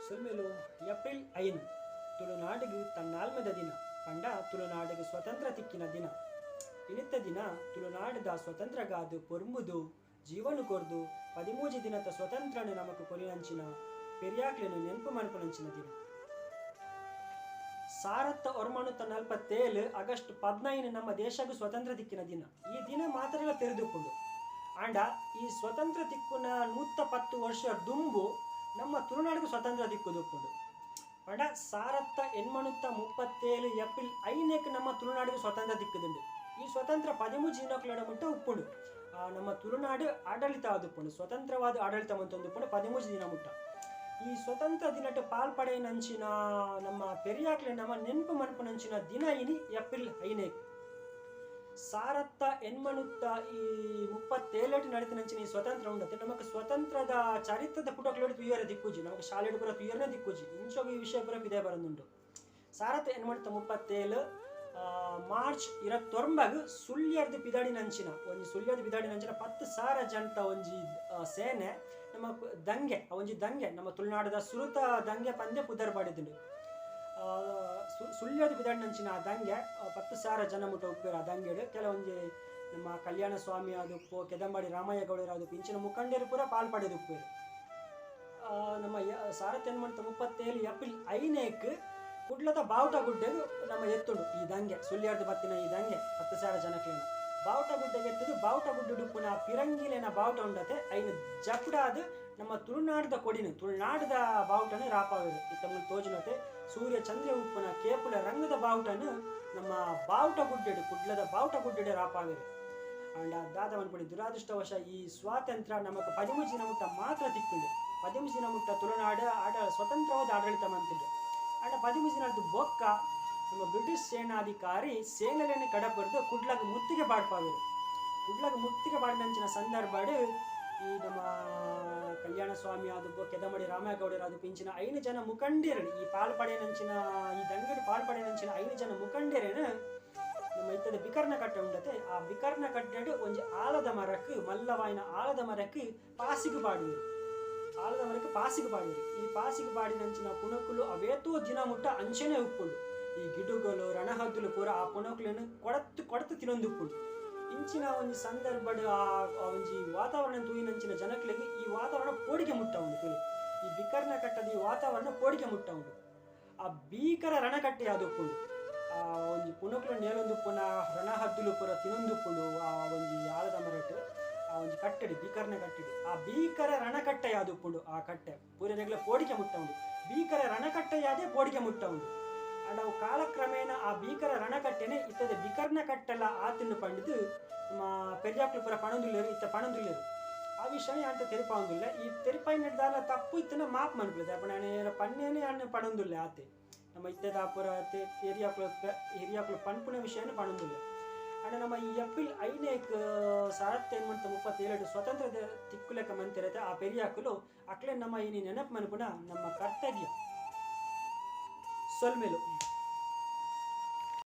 ಸೊಲ್ಮೆಲು. ಏಪ್ರಿಲ್ 5 ತುಳುನಾಡಿಗ್ ತನ್ನಾಲ್ಮೆದ ದಿನ ಪಂಡ ತುಳುನಾಡಿಗ್ ಸ್ವತಂತ್ರ ತಿಕ್ಕಿನ ದಿನ. ಇನಿತ್ತ ದಿನ ತುಳುನಾಡ್ದ ಸ್ವತಂತ್ರಗಾದ್ ಪೊರ್ಂಬುದು ಜೀವನ್ ಕೊರ್ದು ಪದಿಮೂಜಿ ದಿನತ ಸ್ವತಂತ್ರನ್ ನಮಕ್ ಕೊರಿನಂಚಿನ ಪೆರಿಯಾಕ್ಲೆನ್ ನೆಂಪು ಮನ್ಪುನಂಚಿನ ದಿನ. ಸಾರತ್ತ ಒರ್ಮಣುತ್ತ ನಲ್ಪತ್ತೇಳು ಆಗಸ್ಟ್ 15 ನಮ್ಮ ದೇಶಗ್ ಸ್ವತಂತ್ರ ತಿಕ್ಕಿನ ದಿನ. ಈ ದಿನ ಮಾತೆರೆಗ್ಲ ತೆರಿದುಪ್ಪುಂಡು. ಆಂಡ ಈ ಸ್ವತಂತ್ರ ತಿಕ್ಕುನ ನೂತ್ತ ಪತ್ತ್ ವರ್ಷ ದುಂಬು ನಮ್ಮ ತುಳುನಾಡ್ಗ್ ಸ್ವತಂತ್ರ ತಿಕ್ಕುದುಪ್ಪುಂಡು. ಪಂಡ ಸಾರತ್ತ ಎಣ್ಮನೂತ್ತ ಮುಪ್ಪತ್ತೇಳು ಏಪ್ರಿಲ್ ಐನೆಕ್ ನಮ್ಮ ತುಳುನಾಡ್ಗ್ ಸ್ವತಂತ್ರ ತಿಕ್ಕುದುಂಡು. ಈ ಸ್ವತಂತ್ರ ಪದಿಮೂಜಿ ದಿನೊಕ್ಲೆಡ ಮುಟ್ಟ ಉಪ್ಪುಂಡು. ನಮ್ಮ ತುಳುನಾಡ್ ಆಡಳಿತ ಆದುಪ್ಪುಂಡು. ಸ್ವತಂತ್ರವಾದ್ ಆಡಳಿತ ಮಂತೊಂದುಪ್ಪುಂಡು ಪದಿಮೂಜಿ ದಿನ ಮುಟ್ಟ. ಈ ಸ್ವತಂತ್ರ ದಿನಟ್ ಪಾಲ್ ಪಡೆಯಿನಂಚಿನ ನಮ್ಮ ಪೆರಿಯಾಕ್ಲೆನ್ ನಮ ನೆನ್ಪು ಮನ್ಪುನಂಚಿನ ದಿನ ಇನಿ ಏಪ್ರಿಲ್ ಐನೆಕ್. ಸಾರತ್ತ ಎಣ್ಮನೂತ್ತ ಈ ಮುಪ್ಪತ್ತೇಳೆಟ್ ನಡತಿನಂಚಿನ ಈ ಸ್ವತಂತ್ರ ಉಂಡತೆ ನಮಕ್ ಸ್ವತಂತ್ರದ ಚರಿತ್ರೆದ ಪುಟೊಕ್ಲೆಡ್ ತೂಯೆರೆ ತಿಕ್ಕುಜಿ. ನಮಕ್ ಶಾಲೆಡ್ ಪೂರ ತೂಯೆರೆನೆ ತಿಕ್ಕುಜಿ. ಇಂಚೊಗು ಈ ವಿಷಯ ಪೂರ ಪಿದಯಿ ಬರೊಂದುಂಡು. ಸಾರತ್ತ ಎಣ್ಮನೂತ್ತ ಮುಪ್ಪತ್ತೇಳು ಮಾರ್ಚ್ ಇರತ್ತೊಂಬಗ್ ಸುಳ್ಯರ್ದ್ ಪಿದಾಡಿನಂಚಿನ ಒಂಜಿ ಸುಳ್ಯರ್ದ್ ಪಿದಾಡಿನಂಚಿನ 10,000 ಜನತ ಒಂಜಿ ಸೇನೆ ನಮ್ಮ ದಂಗೆ ಒಂಜಿ ದಂಗೆ ನಮ್ಮ ತುಳುನಾಡುದ ಸುರುತ ದಂಗೆ ಪಂದೇ ಪುದರ್ ಪಡೆದುಂಡು. ಸುಳ್ಯದ ಪಿದಾಡಿನಂಚಿನ ಆ ದಂಗೆ 10,000 ಜನ ಮುಟ್ಟ ಉಪ್ಪೇರ್ ಆ ದಂಗೆಡ್ ಕೆಲವೊಂಜಿ ನಮ್ಮ ಕಲ್ಯಾಣ ಸ್ವಾಮಿ ಆದುಪ್ಪು ಕೆದಂಬಾಡಿ ರಾಮಯ್ಯ ಗೌಡರ್ ಆದುಪ್ಪು ಇಂಚಿನ ಮುಖಂಡೆರ್ ಪೂರ ಪಾಲ್ ಪಡೆದುಪ್ಪೆರ್. ನಮ್ಮ ಸಾರತ್ತ ಎಣ್ಮನೂತ್ತ ಮುಪ್ಪತ್ತೇಳು ಏಪ್ರಿಲ್ ಐನೇಕ್ ಕುಡ್ಲದ ಬಾವುಟ ಗುಡ್ಡೆಗ್ ನಮ್ಮ ಎತ್ತುಂಡು ಈ ದಂಗೆ ಸುಳ್ಯರ್ದ್ ಬತ್ತಿನ ಈ ದಂಗೆ 10,000 ಜನಕ್ಲೆನ ಬಾವುಟ ಗುಡ್ಡೆಗ್ ಎತ್ತುದು ಬಾವುಟ ಗುಡ್ಡೆಡ್ ಉಪ್ಪುನ ಪಿರಂಗಿಲೆನ ಬಾವುಟ ಉಂಡತೆ ಐನ್ ಜಪುಡಾದ್ ನಮ್ಮ ತುಳುನಾಡ್ದ ಕೊಡಿನ್ ತುಳುನಾಡ್ದ ಬಾವುಟನ್ ರಾಪಾವೆರ್. ಇತ್ತೆ ಮೂಲು ತೋಜುನತೆ ಸೂರ್ಯ ಚಂದ್ರೆ ಉಪ್ಪುನ ಕೇಪುಲ ರಂಗದ ಬಾವುಟನ್ ನಮ್ಮ ಬಾವುಟ ಗುಡ್ಡೆಡ್ ಕುಡ್ಲದ ಬಾವುಟ ಗುಡ್ಡೆಡ್ ರಾಪಾವೆರ್. ಆಂಡ ದಾದ ಮನ್ಪೊಲಿ ದುರಾದೃಷ್ಟವಶ ಈ ಸ್ವಾತಂತ್ರ್ಯ ನಮಕ್ ಪದಿಮೂಜಿ ದಿನ ಮುಟ್ಟ ಮಾತ್ರ ತಿಕ್ಕುಂಡು. ಪದಿಮೂಜಿ ದಿನ ಮುಟ್ಟ ತುಳುನಾಡ್ ಆಡ ಸ್ವತಂತ್ರವಾದ್ ಆಡಳಿತ ಮಂತ್ಂಡ್. ಆಂಡ ಪದಿಮೂಜಿ ದಿನರ್ದ್ ಬೊಕ್ಕ ನಮ್ಮ ಬ್ರಿಟಿಷ್ ಸೇನಾಧಿಕಾರಿ ಸೇನೆಲೆನ್ ಕಡಪುರ್ದ್ ಕುಡ್ಲಗ್ ಮುತ್ತಿಗೆ ಪಾಡ್ಪಾವೆರ್. ಕುಡ್ಲಗ್ ಮುತ್ತಿಗೆ ಪಾಡಿನಂಚಿನ ಸಂದರ್ಭಡ್ ಈ ನಮ್ಮ ಕಲ್ಯಾಣ ಸ್ವಾಮಿ ಆದುಪ್ಪು ಕೆದಂಬಾಡಿ ರಾಮಗೌಡರ್ ಆದುಪ್ಪು ಇಂಚಿನ ಐನ್ ಜನ ಮುಖಂಡೆರ್ ಈ ಪಾಲ್ ಪಡೆಯಿನಂಚಿನ ಈ ದಂಗೆಡ್ ಪಾಲ್ ಪಡೆಯಿನಂಚಿನ ಐನ್ ಜನ ಮುಖಂಡೆರೆನ್ ನಮ್ಮ ಇತ್ತದ ಬಿಕರ್ನ ಕಟ್ಟೆ ಉಂಡತೆ ಆ ಬಿಕರ್ನ ಕಟ್ಟೆಡ್ ಒಂಜಿ ಆಲದ ಮರಕ್ ಮಲ್ಲವಾಯಿನ ಆಲದ ಮರಕ್ ಪಾಸಿಗ್ ಪಾಡುವೆರ್. ಆಲದ ಮರಕ್ ಪಾಸಿಗ್ ಪಾಡುವೆರ್. ಈ ಪಾಸಿಗ್ ಪಾಡಿನಂಚಿನ ಪುಣಕುಲು ಅವೇತೋ ದಿನ ಮುಟ್ಟ ಅಂಚನೆ ಉಪ್ಪುಂಡು. ಈ ಗಿಡುಗಲು ರಣಹದ್ದುಲು ಪೂರ ಆ ಪುಣಕುಲೆನ್ ಕೊಡತ್ ಕೊಡತ್ ತಿನೊಂದುಪ್ಪುಂಡು. ಇಂಚಿನ ಒಂಜಿ ಸಂದರ್ಭಡ್ ಆ ಒಂಜಿ ವಾತಾವರಣ ತೂಯಿನಂಚಿನ ಜನಕ್ಲೆಗ್ ಈ ವಾತಾವರಣ ಪೋಡಿಗೆ ಮುಟ್ಟವುಂಡು ತೂಲೆ. ಈ ಬಿಕರ್ನ ಕಟ್ಟದ ಈ ವಾತಾವರಣ ಪೋಡಿಗೆ ಮುಟ್ಟವುಂಡು. ಆ ಭೀಕರ ರಣಕಟ್ಟೆ ಆದುಪ್ಪುಂಡು. ಆ ಒಂಜಿ ಪುನಕುಲು ನೇಲೊಂದುಪ್ಪುನ ರಣಹದ್ದುಲು ಪೂರ ತಿನೊಂದುಪ್ಪುಂಡು ಆ ಒಂಜಿ ಆಲದ ಮರಟ್ ಆ ಒಂಜಿ ಕಟ್ಟೆಡ್ ಭೀಕರನ ಕಟ್ಟೆಡ್ ಆ ಭೀಕರ ರಣಕಟ್ಟೆ ಆದುಪ್ಪುಂಡು ಆ ಕಟ್ಟೆ ಪೂರೆರೆಗ್ಲ ಪೋಡಿಗೆ ಮುಟ್ಟವುಂಡು. ಭೀಕರ ರಣಕಟ್ಟೆಯಾದೇ ಪೋಡಿಗೆ ಮುಟ್ಟವುಂಡು. ಆಂಡ ಅವು ಕಾಲಕ್ರಮೇಣ ಆ ಭೀಕರ ರಣಕಟ್ಟೆನೆ ಇತ್ತದ ಬಿಕರ್ನ ಕಟ್ಟೆಲ ಆತ್ಂಡ್ ಪಂಡ್ದ್ ನಮ್ಮ ಪೆರಿಯಾಕ್ಲು ಪೂರ ಪನೊಂದುಲ್ಲೆರ್ ಇತ್ತೆ ಪನೊಂದುಲ್ಲೆರ್. ಆ ವಿಷಯ ಯಾನ್ ತೆರಿಪಾವೊಂದುಲ್ಲೆ. ಈ ತೆರಿಪಾಯಿನೆಟ್ ದಾಲ ತಪ್ಪು ಇತ್ತ್ಂಡ ಮಾಪ್ ಮನ್ಪುಲೆ. ದಾಯೆ ಪಂಡ ಯಾನ್ ಪನ್ನೇನೆ ಯಾನ್ ಪನೊಂದುಲ್ಲೆ ಆತೆ. ನಮ್ಮ ಇತ್ತೆದ ಪೂರ ಹಿರಿಯಾಕ್ಲು ಹಿರಿಯಾಕ್ಲು ಪನ್ಪುನ ವಿಷಯನ್ ಪನೊಂದುಲ್ಲೆ. ಆಂಡ ನಮ್ಮ ಈ ಏಪ್ರಿಲ್ ಐನೇಕ್ ಸಾರತ್ತ ಎಣ್ಮನೂತ್ತ ಮುಪ್ಪತ್ತೇಳೆಡ್ ಸ್ವತಂತ್ರದ ತಿಕ್ಕುಲೆಕ ಮಂತೆರತೆ ಆ ಪೆರಿಯಾಕುಲು ಅಕ್ಲೆನ್ ನಮ್ಮ ಇನಿ ನೆನಪು ಮನ್ಪುನ ನಮ್ಮ ಕರ್ತವ್ಯ. ಸೊಲ್ಮೆಲು.